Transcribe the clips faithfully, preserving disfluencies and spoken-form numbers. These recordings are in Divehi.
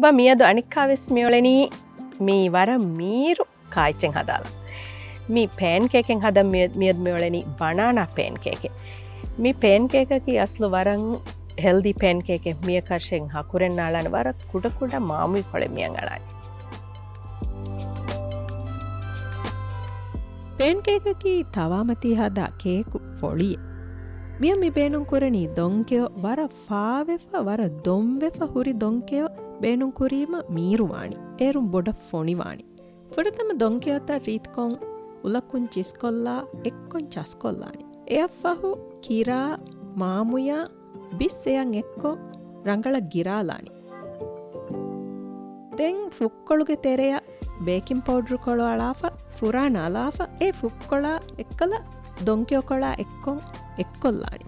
ބާ، މިއަދު އަނެއްކާވެސް މިއުޅެނީ މީ ވަރަށް މީރު ކާއެއްޗެއް ހަދާލަން. މި ޕޭންކޭކެއް ހަދަން މި-، މިއަދު މިއުޅެނީ ބަނާނާ ޕޭންކޭކެއް. މި ޕޭންކޭކަކީ އަސްލު ވަރަށް ހެލްދީ ޕޭންކޭކެއް. މިއަކަށެއް ހަކުރެއް ނާޅާނެ، ވަރަށް ކުޑަ ކުޑަ މާމުއި ކޮޅެއް މިއަށް އަޅާނެ. ޕޭންކޭކަކީ ތަވާމަތީ ހަދާ ކޭކު ފޮޅިއެއް. މިއަށް މި ބޭނުން ކުރަނީ ދޮންކެޔޮ، ވަރަށް ފާވެފަ، ވަރަށް ދޮންވެފަ ހުރި ދޮންކެޔޮ ބޭނުން ކުރީމަ މީރުވާނީ. އޭރުން ބޮޑަށް ފޮނިވާނީ. ފުރަތަމަ ދޮންކެޔޮތައް ރީތިކޮށް އުލަކުން ޗިސްކޮށްލާ އެއްކޮށް ޗަސްކޮށްލާނީ. އެއަށްފަހު ކިރާ، މާމުޔާ ބިސް އެއަށް އެއްކޮށް ރަނގަޅަށް ގިރާލާނީ. ދެން ފުއްކޮޅުގެ ތެރެއަށް ބޭކިން ޕައުޑަރު ކޮޅު އަޅާފަ، ފުރާނަ އަޅާފަ، އެ ފުއްކޮޅާ އެއްކަލަ ދޮންކެޔޮކޮޅާ އެއްކޮށް އެއްކޮށްލާނީ.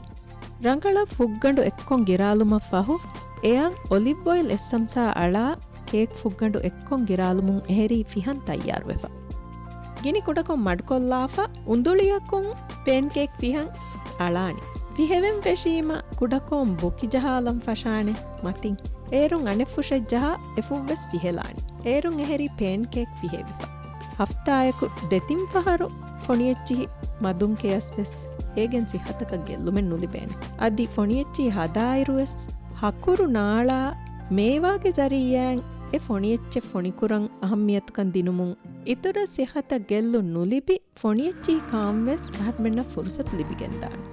ރަނގަޅަށް ފުއްގަނޑު އެއްކޮށް ގިރާލުމަށް ފަހު، އެއަށް އޮލިވް އޮއިލް އެއް ސަމްސާ އަޅާ، ކޭކް ފުއްގަނޑު އެއްކޮށް ގިރާލުމުން އެހެރީ ފިހަން ތައްޔާރުވެފަ. ގިނި ކުޑަކޮށް މަޑުކޮށްލާފަ، އުނދުޅިއަކުން ޕޭންކޭކް ފިހަން އަޅާނީ. ފިހެވެން ފެށީމަ ކުޑަކޮށް ބޮކި ޖަހާލަން ފަށާނެ މަތިން. އޭރުން އަނެއް ފުށެއް ޖަހާ އެ ފުށްވެސް ފިހެލާނީ. އޭރުން އެހެރީ ޕޭންކޭކް ފިހެވިފަ. ހަފްތާއަކު ދެތިން ފަހަރު ފޮނިއެއްޗިހި މަދުން ކެޔަސް ވެސް އޭގެން ސިއްހަތަކަށް ގެއްލުމެއް ނުލިބޭނެ. އަދި ފޮނިއެއްޗިހި ހަދާއިރު ވެސް ހަކުރު ނާޅާ މޭވާގެ ޒަރީއްޔާއިން އެ ފޮނިއެއްޗެއް ފޮނިކުރަން އަހައްމިޔަތުކަން ދިނުމުން އިތުރަށް ސިއްހަތަށް ގެއްލުން ނުލިބި، ފޮނިއެއްޗިހި ކާން ވެސް އަހަރުމެންނަށް ފުރުސަތު ލިބިގެންދާނެ.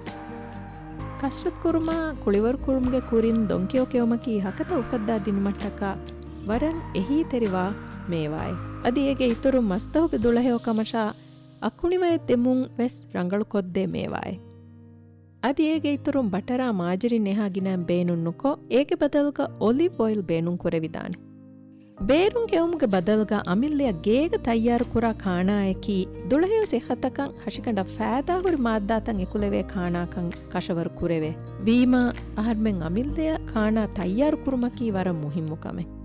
ކަސްރަތު ކުރުމާ، ކުޅިވަރު ކުރުމުގެ ކުރިން ދޮންކެޔޮ ކެއުމަކީ ހަކަތަ އުފައްދާ ދިނުމަށްޓަކާ ވަރަށް އެހީތެރިވާ މޭވާއެއް. އަދި އޭގެ އިތުރުން މަސްތަހުގެ ދުޅަހެޔޮ ކަމަށާ، އަކުނިވަޔަށް ދެމުން ވެސް ރަނގަޅު ކޮށްދޭ މޭވާއެއް. އަދި އޭގެ އިތުރުން ބަޓަރާ މާޖިރިން އެހާ ގިނައިން ބޭނުން ނުކޮށް، އޭގެ ބަދަލުގަ އޮލިވް އޮއިލް ބޭނުން ކުރެވިދާނެ. ބޭރުން ކެއުމުގެ ބަދަލުގަ އަމިއްލަޔަށް ގޭގަ ތައްޔާރު ކުރާ ކާނާއަކީ، ދުޅަހެޔޮ ސިއްހަތަކަށް ހަށިގަނޑަށް ފައިދާހުރި މާއްދާތައް އެކުލެވޭ ކާނާކަން ކަށަވަރު ކުރެވޭ. ވީމާ، އަހަރުމެން އަމިއްލަޔަށް ކާނާ ތައްޔާރު ކުރުމަކީ ވަރަށް މުހިއްމު ކަމެއް.